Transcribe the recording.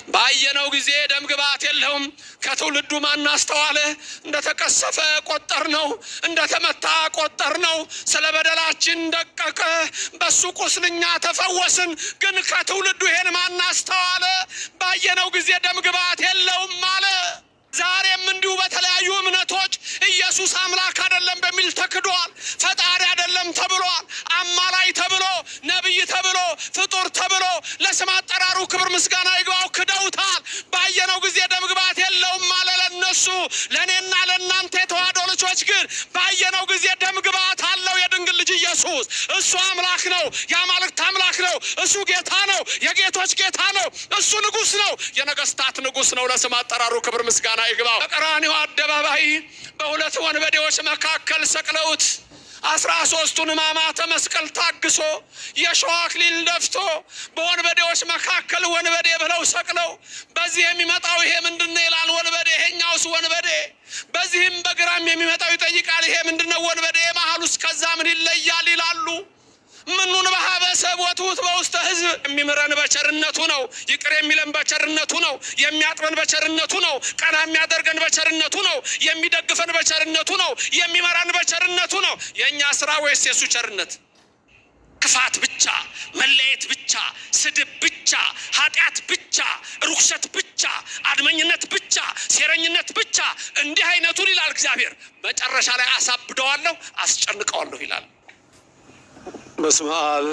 ባየነው ጊዜ ደም ግባት የለውም። ከትውልዱ ማን አስተዋለ? እንደተቀሰፈ ቆጠር ነው፣ እንደተመታ ቆጠር ነው። ስለ በደላችን ደቀቀ፣ በሱ ቁስል እኛ ተፈወስን። ግን ከትውልዱ ይሄን ማን አስተዋለ? ባየነው ጊዜ ደም ግባት የለውም አለ። ዛሬም እንዲሁ በተለያዩ እምነቶች ኢየሱስ አምላክ አይደለም በሚል ተክዷል። ፈጣሪ አይደለም ተብሏል። አማላይ ተብሎ፣ ነቢይ ተብሎ፣ ፍጡር ተብሎ ለስም አጠራሩ ክብር ምስጋና ይግባው ክደውታል። ባየነው ጊዜ ደምግባት የለውም አለ ለእነሱ። ለእኔና ለእናንተ የተዋሕዶ ልጆች ግን ባየነው ጊዜ ደምግባት አለው የድንግል ልጅ ኢየሱስ። እሱ አምላክ ነው፣ የአማልክት አምላክ ነው። እሱ ጌታ ነው፣ የጌቶች ጌታ ነው። እሱ ንጉሥ ነው፣ የነገስታት ንጉሥ ነው። ለስም አጠራሩ ክብር ምስጋና ይግባው። በቀራንዮ አደባባይ በሁለት ወንበዴዎች መካከል ሰቅለውት 13ቱን ሕማማተ መስቀል ታግሶ የሾህ አክሊል ደፍቶ በወንበዴዎች መካከል ወንበዴ ብለው ሰቅለው በዚህ የሚመጣው ይሄ ምንድነው ይላል ወንበዴ፣ ይሄኛውስ ወንበዴ። በዚህም በግራም የሚመጣው ይጠይቃል፣ ይሄ ምንድነው ወንበዴ፣ መሀሉስ ከዛ ምን ይለያል ይላሉ። ምኑን በሀበሰብ ወትሑት በውስተ ሕዝብ። የሚምረን በቸርነቱ ነው። ይቅር የሚለን በቸርነቱ ነው። የሚያጥበን በቸርነቱ ነው። ቀና የሚያደርገን በቸርነቱ ነው። የሚደግፈን በቸርነቱ ነው። የሚመራን በቸርነቱ ነው። የእኛ ስራ ወይስ የእሱ ቸርነት? ክፋት ብቻ፣ መለየት ብቻ፣ ስድብ ብቻ፣ ኃጢአት ብቻ፣ ርኩሰት ብቻ፣ አድመኝነት ብቻ፣ ሴረኝነት ብቻ። እንዲህ አይነቱን ይላል እግዚአብሔር መጨረሻ ላይ አሳብደዋለሁ፣ አስጨንቀዋለሁ ይላል። በስመ አብ